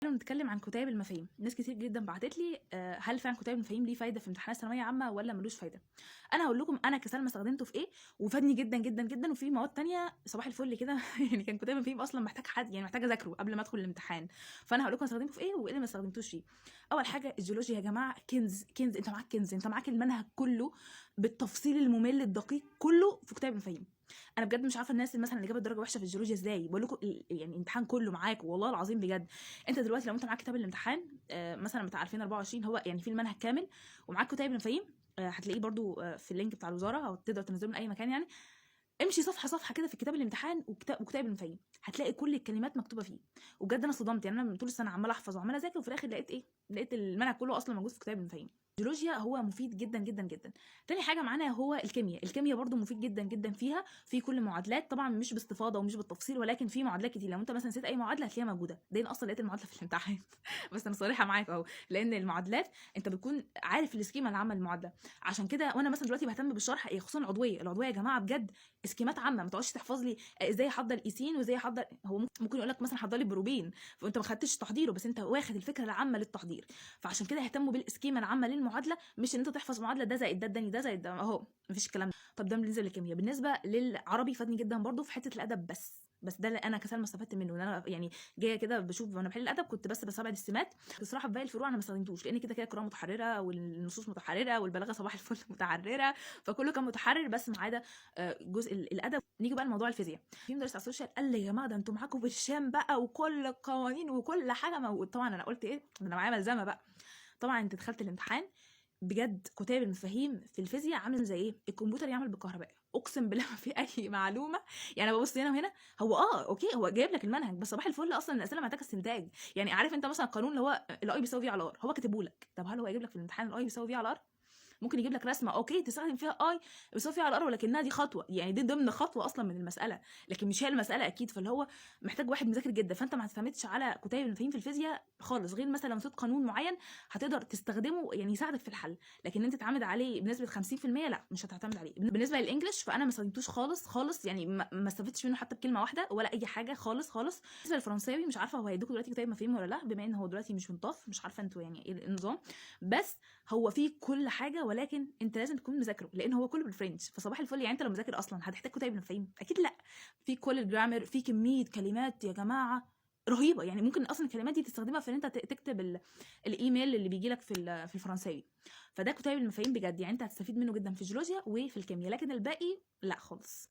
نتكلم عن كتيب المفاهيم. ناس كتير جدا بعتت لي هل فعلا كتيب المفاهيم ليه فايده في امتحانات ثانوية عامة ولا ملوش فايده؟ انا هقول لكم انا كسلمى استخدمته في ايه وفادني جدا جدا جدا، وفي مواد تانية صباح الفل كده يعني كان كتيب المفاهيم اصلا محتاج حد، يعني محتاجه اذاكره قبل ما ادخل الامتحان. فانا هقول لكم استخدمته في ايه وايه اللي ما استخدمتوش فيه. اول حاجة الجيولوجيا يا جماعة، كنز كنز، انت معاك كنز، انت معاك المنهج كله بالتفصيل الممل الدقيق كله في كتاب المفاهيم. انا بجد مش عارفه الناس مثلا اللي جابت درجه وحشة في الجيولوجيا ازاي. بقول لكم يعني الامتحان كله معاك والله العظيم بجد. انت دلوقتي لو انت معاك كتاب الامتحان مثلا بتاع 2024، هو يعني في المنهج كامل ومعاك كتاب المفاهيم، هتلاقيه برضو في ال link بتاع الوزارة او تقدر تنزله من اي مكان. يعني امشي صفحة صفحة كده في كتاب الامتحان وكتاب المفاهيم، هتلاقي كل الكلمات مكتوبة فيه. وبجد انا صدمت، يعني انا طول السنة عماله احفظ وعماله اذاكر، وفي الاخر لقيت ايه؟ لقيت المنهج كله اصلا موجود في كتاب المفاهيم. الجيولوجيا هو مفيد جدا جدا جدا. تاني حاجة معانا هو الكيمياء. الكيمياء برضو مفيد جدا جدا، فيها في كل معادلات، طبعا مش باستفاضة ومش بالتفصيل، ولكن في معادلات كتير. لو انت مثلا نسيت اي معادلة هتلاقيها موجوده. ده انا اصلا لقيت المعادلة في الامتحان بس انا صريحه معاك اهو، لان المعادلات انت بتكون عارف ال schema العامة للمعادله. عشان كده وانا مثلا دلوقتي بهتم بالشرح، خصوصا العضوية. العضوية يا جماعة بجد schema ات عامه، ما تقعدش تحفظ لي ازاي احضر ايثين وازاي احضر، هو ممكن يقول لك مثلا حضر لي بروبين، فانت ما خدتش تحضيره، بس انت واخد الفكرة العامة للتحضير. فعشان كده اهتموا بال schema العامة للمعادله، مش ان انت تحفظ معادلة ده زائد ده اداني ده زائد ده، اهو مفيش الكلام ده. طب ده بالنسبة للكيمياء. بالنسبة للعربي فادني جدا برضو في حتة الادب بس ده اللي انا كسلمى استفدت منه، ان انا يعني جاية كده بشوف وانا بحل الادب كنت بس بستبعد السمات. بصراحة في باقي الفروع انا ما استخدمتوش، لان كده كده القراءة متحررة والنصوص متحررة والبلاغة صباح الفل متحررة، فكله كان متحرر بس ما عدا جزء الادب. نيجي بقى لموضوع الفيزياء. في مدرس على ال social قال لي يا جماعة ده انتوا معاكم برشام بقى وكل القوانين وكل حاجة موجود. طبعا انا قلت ايه، ده انا معايا ملزمة بقى. طبعا انت دخلت الامتحان بجد كتاب المفاهيم في الفيزياء عامل زي ايه؟ الكمبيوتر يعمل بالكهرباء، اقسم بالله ما في اي معلومة. يعني ببص هنا وهنا، هو okay هو جايب لك المنهج، بس صباح الفل اصلا الاسئلة محتاجه استنتاج. يعني عارف انت مثلا القانون اللي هو ال I بيساوي V على R، هو كاتبه لك. طب هل هو يجيب لك في الامتحان ال I بيساوي V على R؟ ممكن يجيب لك رسمه okay تستخدم فيها I بيساوي V على R، ولكنها دي خطوة، يعني دي ضمن خطوة اصلا من المسالة، لكن مش هي المسالة اكيد. فاللي هو محتاج واحد مذاكر جدا. فانت ما تعتمدش على كتيب المفاهيم في الفيزياء خالص، غير مثلا لو نسيت قانون معين هتقدر تستخدمه يعني يساعدك في الحل، لكن انت تعتمد عليه بنسبة 50% لا، مش هتعتمد عليه. بالنسبة لل English فانا ما استخدمتوش خالص خالص، يعني ما استفدتش منه حتى بكلمه واحدة ولا اي حاجة خالص خالص. بالنسبة للفرنساوي مش عارفه هو هيدوكوا دلوقتي كتيب مفاهيم ولا لا، بما ان هو دلوقتي مش متضاف، مش عارفه انتوا يعني ايه النظام، بس هو فيه كل حاجة، ولكن انت لازم تكون مذاكرة لان هو كله بال French. فصباح الفل يعني انت لو مذاكر اصلا هتحتاج كتيب مفاهيم؟ اكيد لا. في كل ال grammar، في كمية كلمات يا جماعة رهيبه، يعني ممكن اصلا الكلمات دي تستخدمها في ان انت تكتب الايميل اللي بيجي لك في الفرنساوي. فده كتيب المفاهيم بجد، يعني انت هتستفيد منه جدا في الجيولوجيا وفي الكيمياء، لكن الباقي لا خالص.